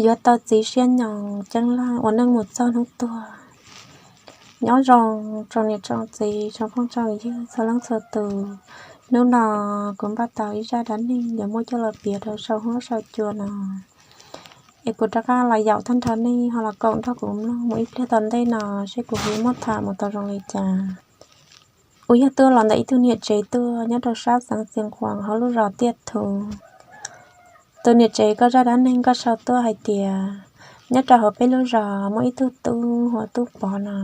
yuav tau txiv siab nyoos ceeb laj ua neej mus txog hnub tuag. Nyob zoo tsoom niam tsoom txiv tsoom phooj tsoom ywg txhua leej txhua tus, hnub no kuv npaj tau ib zaj dab neeg yuav muab coj los piav rau saum huab saum cua no, es kuv rov qab los yaum tag nrho nej ho los koom nrog kuv mloog mus ib pliag tom ntej no, seb kuv yuav muab tham mus tau zoo li cas. Kuv yog tuaj los ntawm ib tug niam tsev tuaj nyob rau sab xeev Xiav Khuam hauv lub zos Tiaj Thuv. Tus niam tsev koj zaj dab neeg koj sau tuaj hais tias nyob rau hauv peb lub zos muaj ib tug tub hu ua Tub Pov no,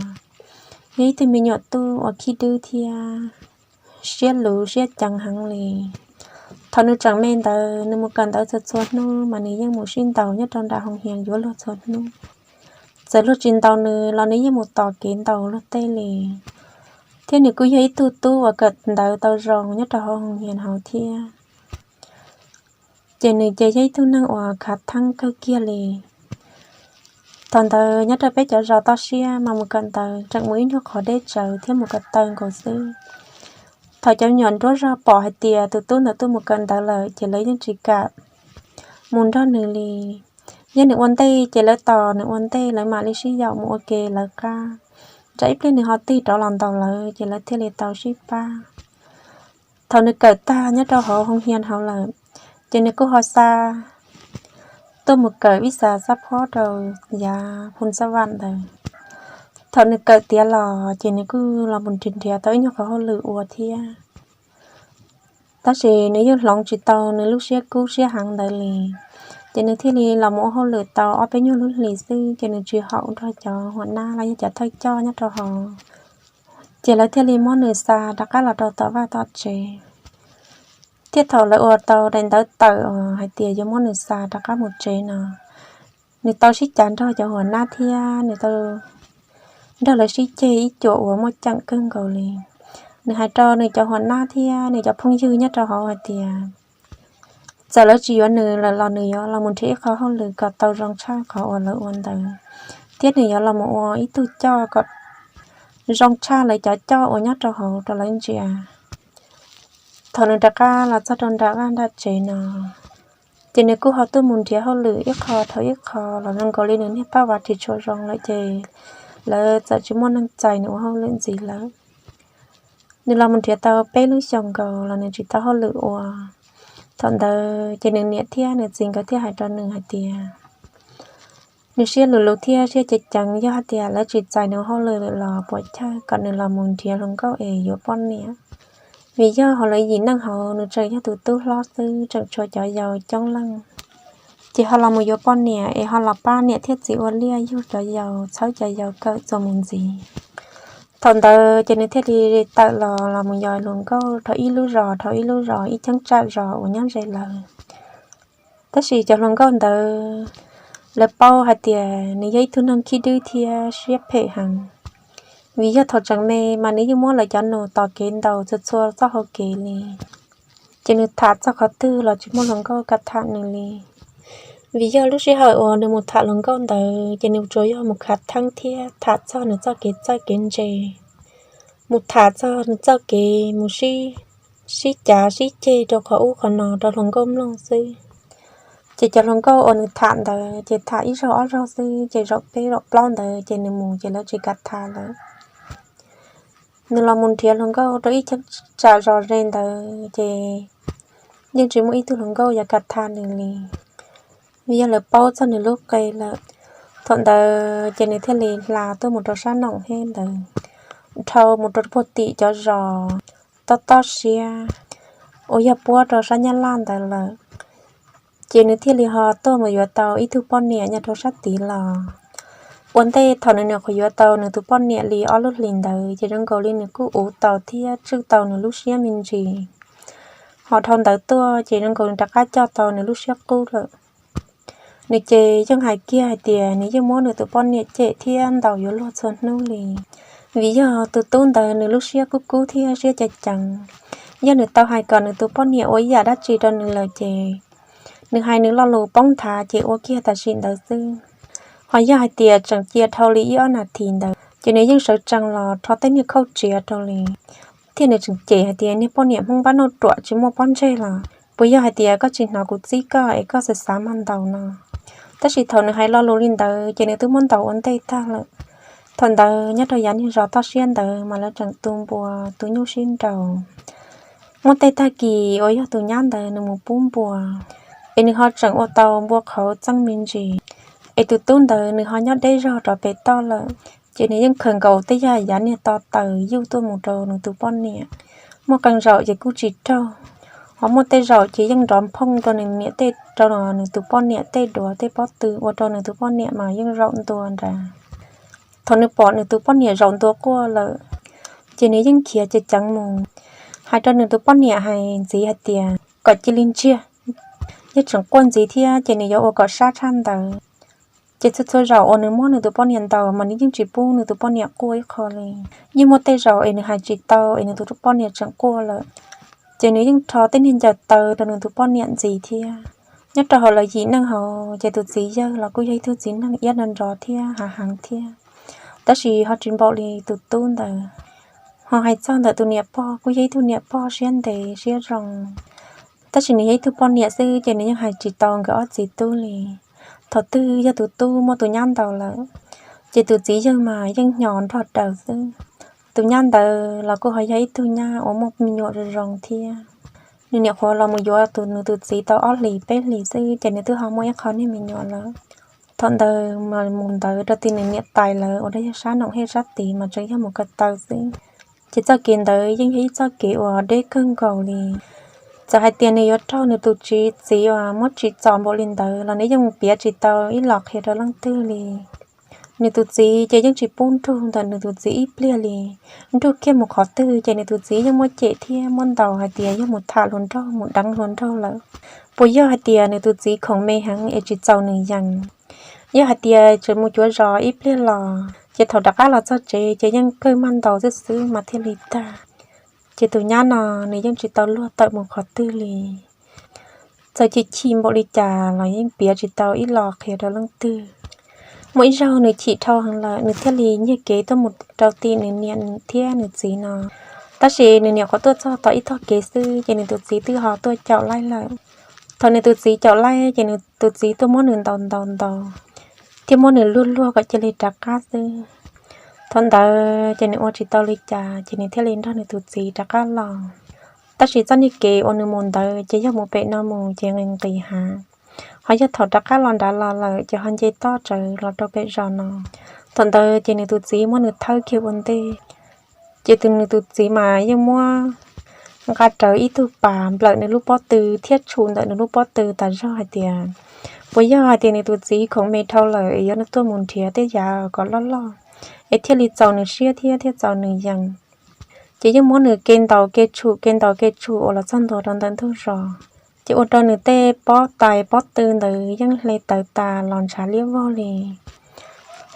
yog ib tug me nyuam tub uas khib dwb thiab siab luv siab ceev heev li. Thaum nws tseem me ntawd nws mus kawm ntawv txhua txhua hnub mas nws yeej mus sib ntaus nyob rau nram hoo hias yuav luag txhua hnub. Txawm luag tsis ntaus nws los nws yeej mus tos kev ntaus luag tej li. Thiab nws kuj yog ib tug tub uas kawm ntawv tau zoo nyob rau hauv hoo hias hauv thiab. Ces nws ces yog ib tug neeg uas khav theeb kawg kiag li. Thaum ntawd nyob rau peb cov zos toj siab mas mus kawm ntawv tseem mus ib nyuag qhov deb tsawv thiab mus ko taw nkaus xwb. Thaum cov me nyuam nruab zog pom hais tias tus tub ntawd tuaj mus kawm ntawv lawm ces lawv yeej tsis kam mus nrog nws li. Yog nws ua ntej ces lawv tos nws ua ntej, lawv mam li sib yaum mus ua ke lawv qab. Ntshe ib pliag nws ho tig rov los ntaus lawv ces lawv thiaj li tau sib pab. Thaum nws kawm tag nyob rau hauv hoo hias hauv lawm, ces nws kuj ho xa tuaj mus kawm ib xas xab phob rau yav Phu Xab Vam ntawd. Thaum nws kawm tiav los ces nws kuj los mus nrhiav nrhiav tau ib nyuag qhov hauj lwm ua thiab. Tab sis nws yeej hloov tsis tau nws lub siab kub siab heev ntawd li. Ces nws thiaj li los mus ua hauj lwm tau ob peb nyuag lub hlis xwb ces nws tsis haum nrog cov huam nab los yog cov thawj coj nyob rau hauv. Ces lawv thiaj li muab nws xa rov qab los rau tom vaj tom tsev. Thiab thaum lawv ua tau daim ntawv tawm hais tias yuav muab nws xa rov qab mus tsev no, nws tau sib cav nrog cov huam nab thiab nws tau nrog lawv sib ceg ib cuam uas muaj ceem kawg nkaus li. Nws hais rau nws cov huam nab thiab nws cov phooj ywg nyob rau hauv hais tias txawm lawv tsis yuav nws lawm los nws yuav los mus nrhiav ib qho hauj lwm kom tau zoo tshaj qhov uas lawv ua ntawd, thiab nws yuav los mus ua ib tug coj kom zoo tshaj lawv cov coj uas nyob rau hauv rau lawv ntsia. Thaum nws rov qab los txog rau nram vaj nram tsev no, ces nws kuj ho tuaj mus nrhiav hauj lwm ib qho dhau ib qho los zoo nkaus li nws niag paj vav tsis tshua zoo lawm ces lawv txawm tsis muaj neeg txais nws ua hauj lwm ntxiv lawm. Nws los mus nrhiav tau peb lub xyoos nkaus los nws tsis tau hauj lwm ua. Thaum ntawd ces nws niam thiab nws txiv nkawd thiaj hais rau nws hais tias nws siab luv luv thiab siab ceev ceev, yog hais tias lawv tsis txais nws ua hauj lwm lawm los puas chawj kom nws los mus nrhiav hluas nkauj es yuav poj niam. Vim yog hauv lawv yim neej hauv nws tseem yog tus tub hlob xwb, tseem tshuav cov yau coob leej. Ces ho los mus yuav poj niam es ho los pab niam thiab txiv ua liaj yug cov yau, txhawb cov yau kawm txuas mus ntxiv. Thaum ntawd ces nws thiaj li tawm los los mus yos hluas nkauj rau ib lub zos rau ib lub zos ib cheeb tsam zos uas nyob ze lawv. Tab sis cov hluas nkauj ntawd lawv paub hais tias nws yog ib tug neeg khib dwb thiab siab phem heev. Vim yog thaum tseem me mas nws yeej muab lawv cov nus tos kev ntaus txhua txhua txoj hau kev li. Ces nws tham txog qhov twg los tsis muaj hluas nkauj kam tham nws li. Vim yog lub sij hawm uas nws mus tham hluas nkauj ntawd ces nws tsuas yog mus khav theeb thiab tham txog nws txoj kev txawj kev ntse, mus tham txog nws txoj kev mus sib, sib cav sib ceg rau qhov ub qhov no rau hluas nkauj mloog xwb. Ces cov hluas nkauj uas nws tham ntawd ces tham ib zaug ob zaug xwb ces zaum peb zaum plaub ntawd ces nws mus ces lawv tsis kam tham lawm. Nws los mus nrhiav hluas nkauj rau ib cheeb tsam zos ze ntawd ces yeej tsis muaj ib tug hluas nkauj yuav kam tham nws li. Vim yog lawv paub txog nws lub qe lawm. Thaum ntawd ces nws thiaj li hla tuaj mus rau sab Noom Hej ntawd, dhau mus rau puag tim cov zos toj toj siab uas yog puab rau sab Nyab Laj ntawd lawm. Ces nws thiaj li ho tuaj mus yuav tau ib tug poj niam nyob rau sab tid los. Ua ntej thaum nws nyuam qhuav yuav tau nws tus poj niam li ob lub hlis ntawd ces zoo nkaus li nws kuj uv tau thiab tswj tau nws lub siab me ntsis. Ho dhau ntawd tuaj ces zoo nkaus nws rov qab coj tau nws lub siab qub lawm. Nws ces yeej hais kiag hais tias nws yeej muab nws tus poj niam cem thiab ntaus yuav luag txhua hnub li. Vim yog tus tub ntawd nws lub siab kub kub thiab siab ceev ceev. Yog nws tau hais kom nws tus poj niam ua ib yam dab tsi rau nws lawm ces nws hais nws lo lus poob nthav ces ua kiag tam sim ntawd xwb. Ho yog hais tias tseem cia dhau li ib ob nas this ntawd ces nws yeej sawv tsees los rho tej niag khauj tsiav rau li. Thiab nws tseem cem hais tias niag poj niam Hmoob npab noj ruam tsis muaj pob ntseg los puas yog hais tias koj tsis hnov kuv txib koj es koj xav xav mag ntaus no. Tab sis thaum nws hais lo lus li ntawd ces nws twb muab ntaus ua ntej tag lawm. Thaum ntawd nyob rau yav niag zos toj siab ntawd mas lawv tseem tu npua tu nyuj sib nraus. Muaj tej tag kis uas yog tus nyab ntawd nws mus pub npua, es nws ho tseem ua tau npua qhauv txeeb me ntsis, es tus tub ntawd nws ho nyob deb zog rov pem toj lawm, ces nws yeej khaws nkaus tej yam yav niag to taws yuj tuaj mus rau nws tus poj niam. Muaj qee zaum ces kuj tsis raug, ho muaj tej zaum ces yeej nrov nphooj rau nws niam tej, rau nws tus poj niam tej duav tej pob tw ua rau nws tus poj niam mas yeej zaum ntua nrad. Thaum nws pom nws tus poj niam zaum ntua quaj lawm, ces nws yeej khiav ceev ceev mus hais rau nws tus poj niam hais ntxiv hais tias kom cia li ntsiag, yog tseem quaj ntxiv thiab ces nws yuav ua kom sab tshaj ntawd. Ces txhua txhua zaum uas nws muab nws tus poj niam ntaus mas nws yeej tsis pub nws tus poj niam quaj ib qho li. Yeej muaj tej zaum es nws hais tsis tau es nws tus poj niam tseem quaj lawm, ces nws yeej rho tej niag ncaws taw rau nws tus poj niam ntxiv thiab. Nyob rau hauv lawv yim neej hauv ces tus txiv yawg los kuj yog ib tug txiv neej iab nrov nrov thiab hav heev thiab, tab sis ho tsis npaum li tus tub ntawd. Ho hais txog ntawm tus niam pog kuj yog ib tug niam pog siab ntev siab zoo, tab sis nws yog ib tug poj niam xwb ces nws yeej hais tsis tau nkawd ob txiv tub li. Thaum twg yog tus tub muab tus nyab ntaus lawm, ces tus txiv yawg mas yeej hnyo nrog daws xwb. Tus nyab ntawd los kuj ho yog ib tug nyab uas muaj me nyuam zoo zoo thiab. Nws niam qhuav los mus yuav tus, nws tus txiv tau ob hlis peb hlis xwb ces nws twb ho muaj ib qho niag me nyuam lawm. Thaum ntawd mas mus ntawd rau tim nws niam tais lawv uas yog sab noom hej sab tid mas tseem yog mus ko taw xwb. Ces txoj kev ntawd yeej yog ib txoj kev uas deb kawg nkaus li. Txawm hais tias nws yuav raug nws tus txiv uas muab tsim txom npaum li ntawd los nws yeej mus piav tsis tau ib los qhia rau leej twg li. Nws tus txiv ces yeej tsis pub nrug ntawm nws tus txiv ib pliag li. Nrug kiag mus qhov twg ces nws tus txiv yeej muab cem thiab muab ntaus hais tias yog mus tham hluas nraug mus deev hluas nraug lawm. Puas yog hais tias nws tus txiv khoom me heev es tsis txaus nws yees? Yog hais tias tseem mus cuav zos ib pliag los ces thaum rov qab los txog tsev ces yeej kawg mag ntaus xwb xwb mas thiaj li tag. Ces tus nyab no nws yeej tsis tau luag tawm mus qhov twg li. Txawm chim chim npaum li cas los yeej piav tsis tau ib los qhia rau leej twg. Muaj ib zaug nws chim dhau heev lawm nws thiaj li nyiag kev tuaj mus rau tim nws niam thiab nws txiv no. Tab sis nws niam qhuav tuaj txog tom ib tog kev xwb ces nws tus txiv twb ho tuaj caum laij lawm. Thaum nws tus txiv caum laij ces nws tus txiv tuaj muab nws ntaus ntaus ntaus thiab muab nws luag luag kom cia li rov qab xwb. Thaum ntawd ces nws ua tsis tau li cas ces nws thiaj li nrog nws tus txiv rov qab los. Tab sis txoj niag kev uas nws mus ntawd ces yog mus pem no mus ces nqis nqis hav, ho yog thaum rov qab los nrad los lawm ces ho nce toj tsawv los rau pem zos no. Thaum ntawd ces nws tus txiv muab nws thawb kiag ua ntej. Ces tus, nws tus txiv mas yeej muab nqa rawv ib tug pas nplawm nws lub pob tw thiab tshum ntawm nws lub pob tw tas zog hais tias puas yog hais tias nws tus txiv khoom me dhau lawm es yuav nws tuaj mus nrhiav tej yav kom loj loj es thiaj li txaus nws siab thiab thiaj txaus nws yees. Ces yeej muab nws ke ntaus ke tshum ke ntaus ke tshum uas los txog ntua rau ntawm ntug zos, ces ua rau nws tej pob tais pob tw ntawd yeej hle tawv tas los ntshav liab vog li.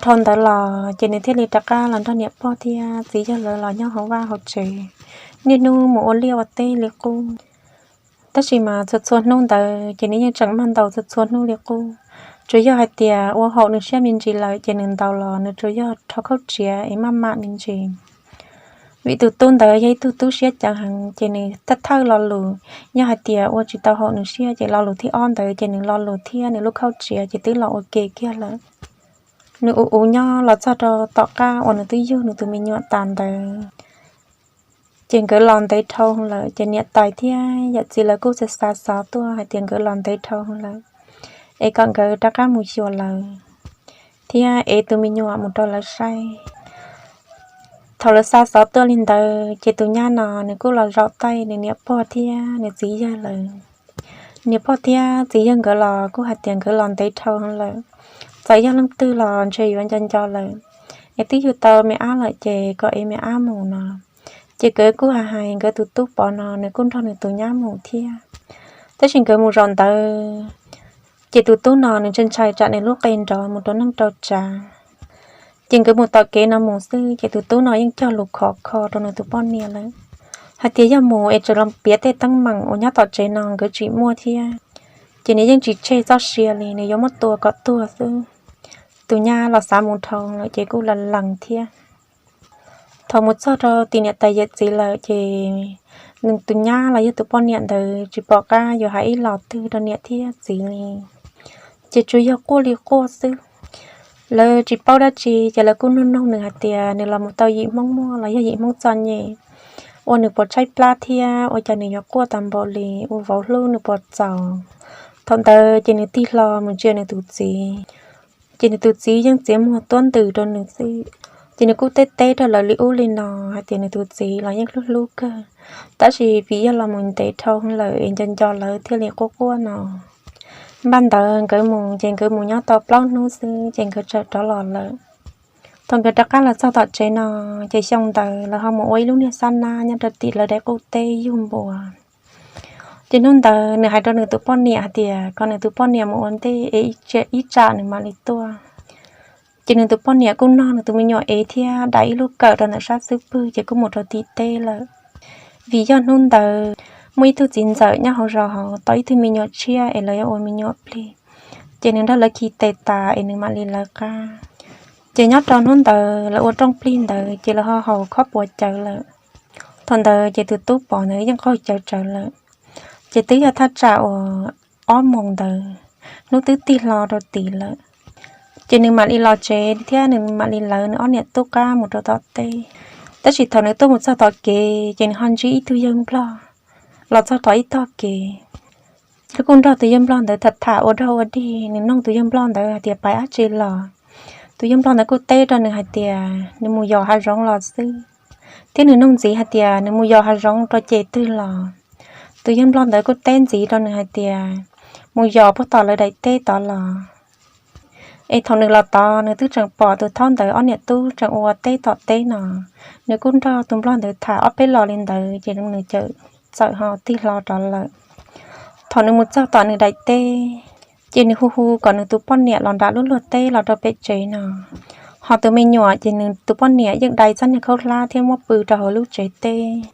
Dhau ntawd los ces nws thiaj li rov qab los nrog niam pog thiab txiv yawg lawv los nyob hauv vaj hauv tsev, niaj hnub mus ua liaj ua teb li qub. Tab sis mas txhua txhua hnub ntawd ces nws yeej tseem mag ntaus txhua txhua hnub li qub. Tsuas yog hais tias ua haum nws siab me ntsis lawm ces nws ntaus los nws tsuas yog rho khaub tsiav es maj mam me ntsis. Vim tus tub ntawd yog ib tug tub siab ceev heev ces nws thawj thawj lo lus, yog hais tias ua tsis tau haum nws siab ces lo lus thib ob ntawd ces nws lo lus thiab nws lub khaub tsiav ces twb los ua ke kiag lawm. Nws ua ua nyob los txog rau tom qab uas nws twb yug nws tus me nyuam tas ntawd, ces nkawd los ntev dhau lawm ces niam tais thiab yawm txiv lawv kuj xa xov tuaj hais tias nkawd los ntev dhau lawm es kom nkawd rov qab mus xyuas lawv thiab ev tus me nyuam mus rau lawv saib. Thaum lawv xa xov tuaj li ntawd ces tus nyab no nws kuj los zaum taij nws niam pog thiab nws txiv yawg lawm. Niam pog thiab txiv yawg nkawd los kuj hais tias nkawd los ntev dhau lawm, txawm yog leej twg los ntshe yuav nco nco lawm, es twb yug tau me ab lawm ces kom ev me ab mus no. Ces nkawd kuj hais hais nkawd tus tub Pov no nws kuj nrog nws tus nyab mus thiab. Tab sis nkawd mus zaum ntawd ces tus tub no nws ntshai ntshai tsam nws lub qe nrov mus rau neej rau tsav. Ces nkawd mus tom kev no mus xwb ces tus tub no yeej cog lus khov kho rau nws tus poj niam lawm hais tias yog mus es tseem los piav tej teeb meem uas nyob tom tsev no nkawd tsis muaj thiab, ces nws yeej tsis tseg txoj sia li, nws yuav muab tua kom tuag xwb. Tus nyab los xav mus dhau lawm ces kuj lees lees thiab. Thaum mus txog rau tim niam tais yawm txiv lawm ces nws tus nyab los yog tus poj niam ntawd tsis pom qab yuav hais ib los twg rau niam thiab txiv li. ces tsuas yog quaj li quaj xwb. Lawv tsis paub dab tsi ces lawv kuj nug noog nws hais tias nws los mus tau yim Hmoob muaj los yog yim Hmoob txom nyem, ua nws puas tshaib plab thiab ua cas nws yuav quaj tas npaum li, ua vauv hlub nws puas txaus. Thaum ntawd ces nws tig hlo mus ntsia nws tus txiv, ces nws tus txiv yeej txiav muag tuab ntws rau nws xwb. Ces nws kuj teb teb rau lawv li ub li no hais tias nws tus txiv los yeej hlub hlub kawg, tab sis vim yog los mus ntev dhau lawm es nco nco lawv thiaj li quaj quaj no. Npaj ntawd nkawd mus ces nkawd mus nyob tau plaub hnub xwb ces nkawd txawm rov los lawm. Thaum nkawd rov qab los txog tom tsev no, ces xyoo ntawd lawv ho mus ua ib lub niag xab nab nyob rau tim lawv daim qub teb yug npua. Ces hnub ntawd nws hais rau nws tus poj niam hais tias kom nws tus poj niam mus ua ntej es ib tsam nws mam li tuaj. Ces nws tus poj niam kuj nrog nws tus me nyuam ev thiab dai ib lub kawm rau ntawm sab xub pwg ces kuj mus rau tim teb lawm. Vim yog hnub ntawd muaj ib tug txiv ntxawm nyob hauv zos hauv tau ib tug me nyuam tshiab es lawv yuav ua me nyuam plig, ces nws nrog lawv khi tes tas es nws mam li lawv qab. Ces nyob rau hnub ntawd lawv ua rooj plig ntawd ces lawv ho haus khob puas cawv lawm. Thaum ntawd ces tus tub Pov ntawd yeej qaug cawv tsawv lawm. Ces twb yog thaj tsam uas ob moos ntawd, hnub twb tig hlo rau tid lawm. Ces nws mam li los tsev thiab nws mam li lawv nws ob niam tub qab mus rau tom teb. Tab sis thaum nws tuaj mus txog tom kev ces nws ho ntsib ib tug yawg nplog los txog tom ib tog kev. Nws kuj nrog tus yawg nplog ntawd tham tham ua dog ua dig, nws noog tus yawg nplog ntawd hais tias pais dab tsi los. Tus yawg nplog ntawd kuj teb rau nws hais tias nws mus yos hav zoov los xwb, thiab nws noog ntxiv hais tias nws mus yos hav zoov rau ces twg los. Tus yawg nplog ntawd kuj teb ntxiv rau nws hais tias mus yos puag tom lawv daim teb tod los. Es thaum nws los tod nws twb tseem pom tus thaub ntawd ob niam tub tseem ua teb tom teb no. Nws kuj nrog tus nplog ntawd tham ob peb los li ntawd ces nws txawm ho tig hlo rov lawm. Thaum nws mus txog tom nws daim teb, ces nws hu hu kom nws tus poj niam los nram lub luag teb los rau pem tsev no. Ho tus me nyuam ces nws tus poj niam yeej dai txoj niag khaub hlab thiab muab pw rau hauv lub tsev teb.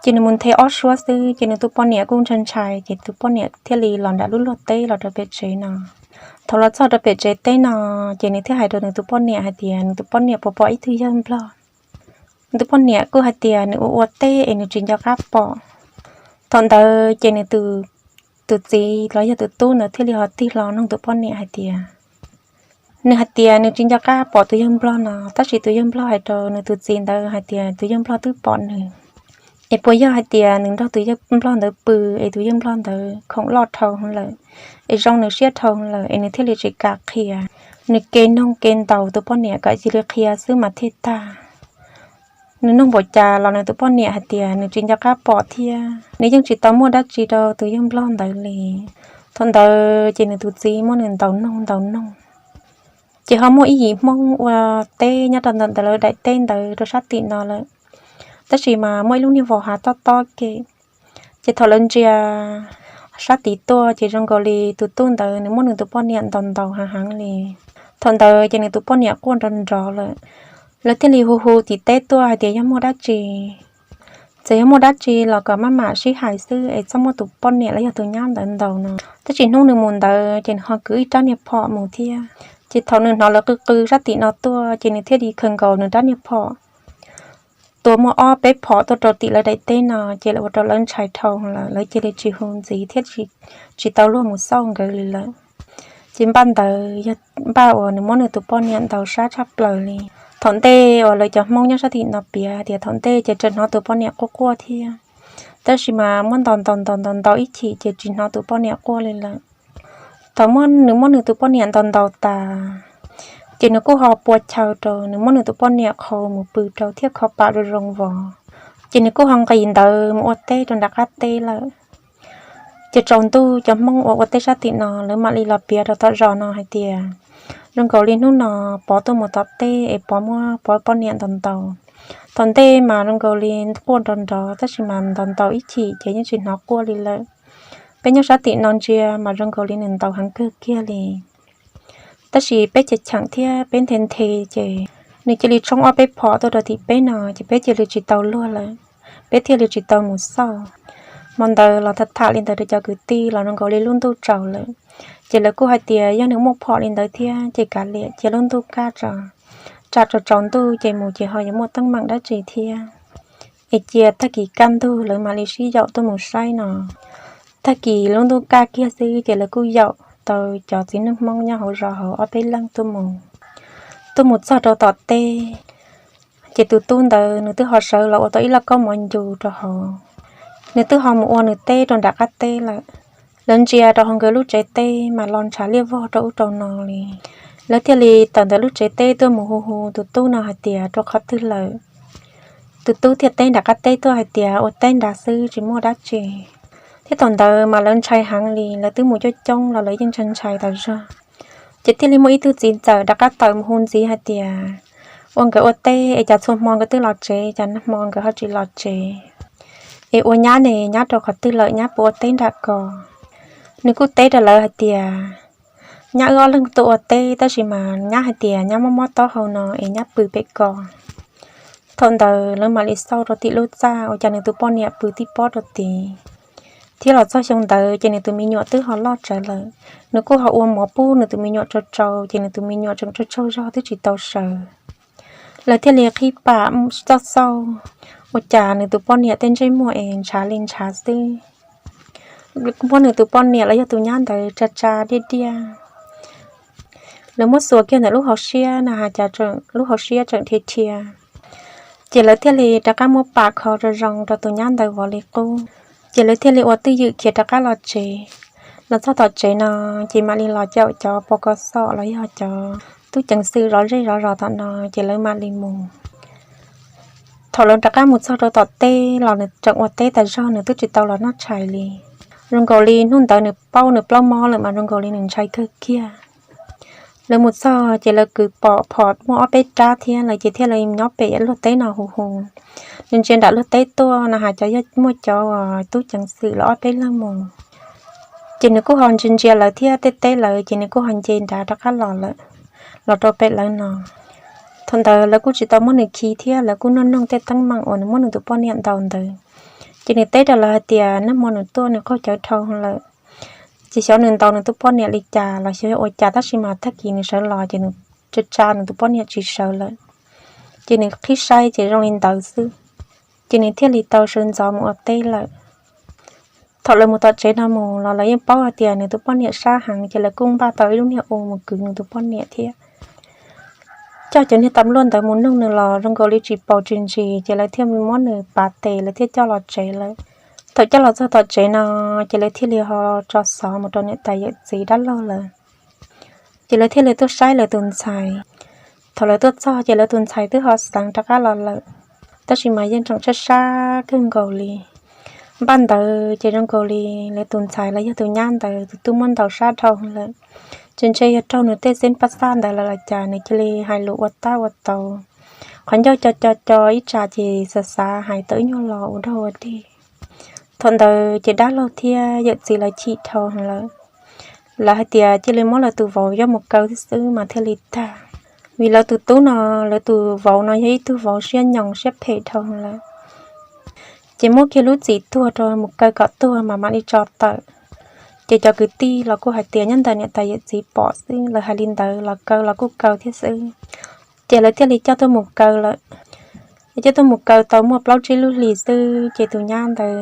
Ces nws mus nthe ob suab xwb ces nws tus poj niam kuj ntshai ntshai ces tus poj niam thiaj li los nram lub luag teb los rau pem tsev no. Thaum los txog rau pem tsev teb no, ces nws thiaj hais rau nws tus poj niam hais tias nws tus poj niam puas pom ib tug yawg nplog. Nws tus poj niam kuj hais tias nws ua ua teb es nws tsis nco qab pom. Thaum ntawd ces nws tus txiv los yog tus tub ntawd thiaj li ho tig hlo nug tus poj niam hais tias, nws hais tias nws tsis nco qab pom tus yawg nplog no, tab sis tus yawg nplog hais rau nws tus txiv ntawd hais tias tus yawg nplog twb pom nws. Es puas yog hais tias nws nrog tus yawg nplog ntawd pw es tus yawg nplog ntawd khoom loj dhau lawm, es zoo nws siab dhau lawm es nws thiaj li tsis kam qhia. Nws ke noog ke ntaus tus poj niam kom cia li qhia xwb mas thiaj tag. Nws noog npaum cas los nws tus poj niam hais tias nws tsis nco qab pom thiab nws yeej tsis tau muaj dab tsi rau tus yawg nplog ntawd li. Thaum ntawd ces nws tus txiv muab nws ntaus noog ntaus noog. Ces ho muaj ib yim Hmoob ua teb nyob rau ntawm ntawm lawv daim teb ntawd rau sab tim no lawm, tab sis mas muaj ib lub niag vos hav tob tob ke. Ces thaum lawv ntsia sab tid tuaj ces zoo nkaus li tus tub ntawd nws muab nws tus poj niam ntaus ntaus heev heev li. Thaum ntawd ces nws tus poj niam quaj nrov nrov lawm. Lawv thiaj li hu hu tim teb tuaj hais tias yog muaj dab tsi, txawm yog muaj dab tsi los kom maj mam sib hais xwb es txhob muab tus poj niam los yog tus nyab ntawd ntaus no. Tab sis hnub nws mus ntawd ces nws ho kwv ib rab niag phom mus thiab. Ces thaum nws hnov lawv qw qw sab tim no tuaj ces nws thiaj li khaws nkaus nws rab niag phom tua muaj ob peb phom tuaj rau tim lawv daim teb no, ces ua rau lawv ntshai dhau lawm, lawv cia li tsis hu ntxiv thiab tsis tau luag mus xauj nkawd li lawm. Ces npaj ntawd yog npaj uas nws muab nws tus poj niam ntaus sab tshaj plaws li. Thaum ntej uas lawv cov Hmoob nyob sab tim no piav tias thaum ntej ces tseem hnov tus poj niam quaj quaj thiab, tab sis mas muab ntaus ntaus ntaus ntaus ntaus ib chim ces tsis hnov tus poj niam quaj li lawm. Thaum muab nws muab nws tus poj niam ntaus ntaus tas, ces nws kuj ho pua chaw rau, nws muab nws tus poj niam qhau mus pw rau thiab kho pam rau zoo vos. Ces nws kuj ho nqis ntawd mus ua teb rau nram qab teb lawm. Ces tsaus ntuj cov Hmoob uas ua teb sab tim no lawv mam li los piav rau tom zos no hais tias zoo nkaus li hnub no Pov tuaj mus tom teb es Pov muab Pov poj niam ntaus ntaus. Thaum ntej mas zoo nkaus li quaj nrov nrov tab sis mas ntaus ntaus ib chim ces yeej tsis hnov quaj li lawm. Peb nyob sab tim no ntsia mas zoo nkaus li nws ntaus heev kawg kiag li. Tab sis peb cheem cheem thiab peb nthe nthe ces nws cia li tshoob ob peb phom tuaj rau tim peb no ces peb cia li tsis tau luag lawm, peb thiaj li tsis tau mus xauj. Hmo ntawd los tham tham li ntawd rau cov kwv tij los zoo nkaus li lub ntuj tsaus lawm. Ces lawv kuj hais tias yog nws muaj phom li ntawd thiab ces kav liam cia lub ntuj kaj tso, tsam tsaus tsaus ntuj ces mus ces ho yuav muaj teeb meem dab tsi thiab. Es cia tag kis kaj ntug lawv mam li sib yaum tuaj mus saib no. Tag kis lub ntuj kaj kiag xwb ces lawv kuj yaum tau cov txiv neej Hmoob nyob hauv zos hauv ob peb leeg tuaj mus. Tuaj mus txog rau tom teb, ces tus tub ntawd nws twb ho sawv los ua tau ib lauj kaub mov ncus rau hauv. Nws twb ho mus ua nws teb rau nram qab teb lawm. Lawv ntsia rau hauv nkawd lub tsev teb mas los ntshav liaj vog rau ub rau no li. Lawv thiaj li tawm ntawm lub tsev teb tuaj mus hu hu tus tub no hais tias rau qhov twg lawm. Tus tub thiaj teb nram qab teb tuaj hais tias ua teb nrad xwb tsis muaj dab tsi. Thiab thaum ntawd mas lawv ntshai heev li, lawv twb mus coob coob los lawv yeej ntshai ntshai tas zog. Ces thiaj li muaj ib tug txiv ntxawm rov qab tawm mus hu ntxiv hais tias ua nkawd ua teb es cas txhua hmo nkawd twb los tsev, cas nag hmo nkawd ho tsis los tsev, es ua nyab ne, nyab rau qhov twg lawm, nyab puas ua teb nram ko? Nws kuj teb rau lawv hais tias nyab wb ob leeg tuaj ua teb tab sis mas nyab hais tias nyab mob mob taub hau no es nyab pw pem ko. Thaum ntawd lawv mam li xauj rau tim lub txaj ua cas nws tus poj niam pw tib pob rau tid. Thiab los txog xyoo ntawd ces nws tus me nyuam twb ho loj tsawv lawm, nws kuj ho ua mov pub nws tus me nyuam tsau tsau ces nws tus me nyuam tseem tsaug tsaug zog twb tsis tau sawv. Lawv thiaj li qhib pam xauj xauj, ua cas nws tus poj niam tej ntsej muag es ntshav li ntshav xwb. Muab nws tus poj niam los yog tus nyab ntawd tsa tsa diaj diaj. Lawv muab xuas kiag ntawm lub hauv siab na has cas lub hauv siab tseem dhia dhia. Ces lawv thiaj li rov qab muab pam kho zoo zoo rau tus nyab ntawd vov li qub. Ces lawv thiaj li ua twj ywm khiav rov qab los tsev. Los txog tom tsev no, ces mam li los caum cov pos kos xom los yog cov tub ceev xwm zov zej zov zos tom no, ces lawv mam li mus. Thaum lawv rov qab mus txog rau tom teb los nws tseem ua teb tas zog, nws twb tsis tau los noj tshais li. Zoo nkaus li hnub ntawd nws paub nws plaub mob lawm mas zoo nkaus li nws ntshai kawg kiag. Lawv mus txog ces lawv kwv pom phom muaj ob peb rab thiab lawv ces thiaj li nyob pem luag teb no hu hu. Nws ntsia nram luag teb tuaj no has cov yog muaj cov tub ceev xwm los ob peb leeg mus. Ces nws kuj ho ntsia ntsia lawv thiab tej teb lawv ces nws kuj ho nce nrad rov qab los lawm, los rau pem lawv no. Thaum ntawd lawv kuj tsis tau muab nws khi thiab lawv kuj noj noog tej teeb meem uas nws muab nws tus poj niam ntaus ntawd. Ces nws teb rau lawv hais tias nag hmo nws tuaj nws qaug cawv dhau lawm, ces xyov nws ntaus nws tus poj niam li cas los xyov ua cas tab sis mas tag kis nws sawv los ces nws tsa tsa nws tus poj niam tsis sawv lawm. Ces nws qhib saib ces zoo li ntawd xwb, ces nws thiaj li tau sawv ntxov mus ua teb lawm. Thaum lawv mus tom tsev no mus los lawv yeej paub hais tias nws tus poj niam sab heev ces lawv kuj npaj tau ib lub niag u mus kwv nws tus poj niam thiab. Coj cov niag tas luaj ntawd mus noog nws los zoo nkaus li tsis paus tsis ntsis ces lawv thiaj muab nws pav tes lawv thiaj coj los tsev lawm. Thaum coj los txog tom tsev no, ces lawv thiaj li ho tso xov mus rau niam tais yawm txiv dab laug lawm. Ces lawv thiaj li tuaj saib lawv tus ntxhais. Thaum lawv tuaj txog ces lawv tus ntxhais twb ho xeev rov qab los lawm, tab sis mas yeej tseem sab sab kawg nkaus li. Npaj ntawd ces zoo nkaus li lawv tus ntxhais los yog tus nyab ntawd tus tub muab ntaus sab dhau lawm. Ces ntshe yog raug nws tej xeeb pab xaj ntawd lawm los cas nws cia li hais lus ua tab ua tau, qhov ncauj co co co ib tsam ces xav xav hais tau ib nyuag lo ua dog ua dig. Thaum ntawd ces dab laug thiab yawm txiv lawv chim dhau lawm. Lawv hais tias cia li muab lawv tus vauv coj mus kaw thiab xwb mas thiaj li tag, vim lawv tus tub no, lawv tus vauv no yog ib tug vauv siab nyoos siab phem dhau lawm. Ces muab kiag lub txim tuag rau mus kaw kom tuag mas mam li tso tawm. Ces cov kwv tij los kuj hais tias nyob ntawm niam tais yawm txiv pom xwb, lawv hais li ntawd los kaw los kuj kaw thiab xwb. Ces lawv thiaj li coj tuaj mus kaw lawm. Coj tuaj mus kaw tau muaj plaub tsib lub hlis xwb ces tus nyab ntawd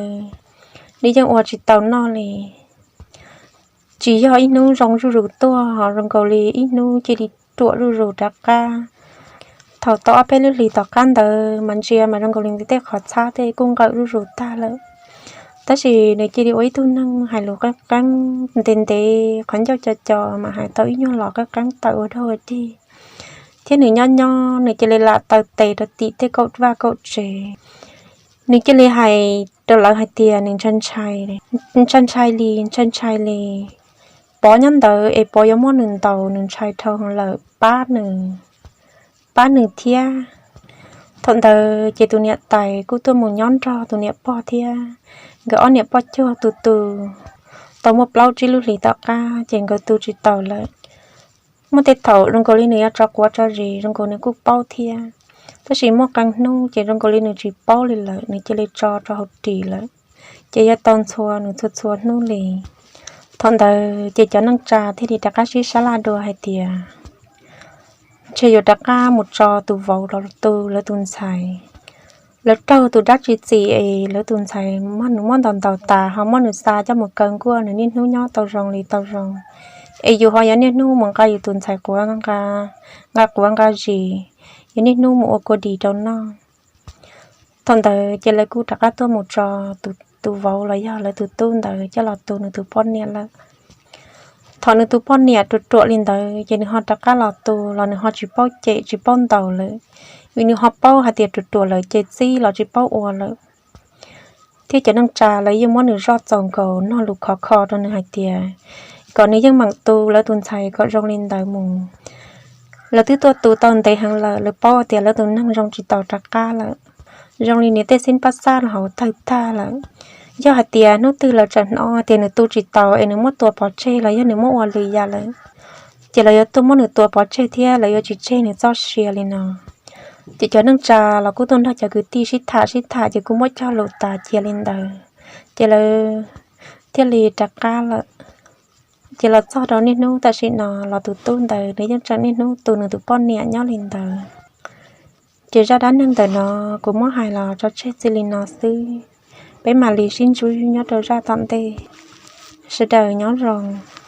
nws yeej ua tsis tau noj li. Tsis yog ib hnub zoo zuj zus tuaj ho zoo nkaus li ib hnub cia li ruam zuj zus rov qab. Thaum tau ob peb lub hlis tom qab ntawd mas ntsia mas zoo nkaus li nws tej qhov txhab tej kuj nqawm zuj zus tag lawm. Tab sis nws cia li ua ib tug neeg hais lus qeeb qeeb ntev ntev, qhov ncauj co co mas hais tau ib nyuag los qeeb qeeb tawm ua dog ua dig. Thiab nws nyob nyob nws cia li lam taw tes rau tim tej kaum vaj kaum tsev. Nws cia li hais rau lawv hais tias nws ntshai ntshai, ntshai ntshai li, ntshai ntshai li. Pov nyob ntawd es Pov yuav muab nws ntaus, nws ntshai dhau lawm, pab nws, pab nws thiab. Thaum ntawd ces tus niam tais kuj tuaj mus nyob nrog tus niam pog thiab. Nkawd ob niam pog cuag tu tu tau muaj plaub tsib lub hlis tom qab ces nkawd tu tsis taus lawm. Muaj tej thaum zoo nkaus li nws yuav tso quav tso zis zoo nkaus nws kuj paub thiab, tab sis muaj qee hnub ces zoo nkaus li nws tsis paub li lawm, nws cia li tso rau hauv ris lawm, ces yuav tau ntxhua nws txhua txhua hnub li. Thaum ntawd ces cov neej tsa thiaj li rov qab sib sab laj dua hais tias ntshe yuav rov qab mus tso tus vauv los tu lawv tus ntxhais. Lawv raug tus dab tsi txim es lawv tus ntxhais muab nws muab ntaus ntaus tas ho muab nws xa coj mus kaw nkuaj, nws niaj hnub nyob tau zoo li tau zoo, es yus ho yuav niaj hnub mus nqa yus tus ntxhais quav nqa quav nqa zis, yuav niaj hnub mus ua kua dis rau noj. Thaum ntawd ces lawv kuj rov qab tuaj mus tso tus vauv los yog lawv tus tub ntawd coj los tu nws tus poj niam lawm. Thaum nws tus poj niam ruam ruam li ntawd ces nws ho rov qab los tu los nws ho tsis paub cem tsis paub ntaus lawm, vim nws ho paub hais tias ruam ruam lawm ces txib los tsis paub ua lawm. Thiab cov neej tsa lawv yeej muab nws zoj txaus nkaus nug lus khov kho rau nws hais tias kom nws yeej meem tu lawv tus ntxhais kom zoo li ntawd mus. Lawv twb tuaj tu tau ntev heev lawm, lawv paub tias lawv tus neeg zoo tsis tau rov qab lawm, zoo li nws tej xib pab xaj los hauv tawg tag lawm. Yog hais tias hnub twg lawv tseem hnov tias nws tu tsis tau es nws muab tua pov tseg los yog nws muab ua lwm yam lawm, ces lawv yuav tuaj muab nws tua pov tseg thiab lawv yuav tsis tseg nws txoj sia li no. Ces cov neej tsa los kuj tuaj nrog cov kwv tij sib tham sib tham ces kuj muab cog lus tas cia li ntawd, ces lawv thiaj li rov qab lawm. Ces los txog rau niaj hnub tam sim no los tus tub ntawd nws yeej tseem niaj hnub tu nws tus poj niam nyob li ntawd. Ces zaj dab neeg ntawm no kuv muab hais los tso tseg txij li no xwb, peb mam li sib ntsib nyob rau zaj tom ntej. Sawv daws nyob zoo.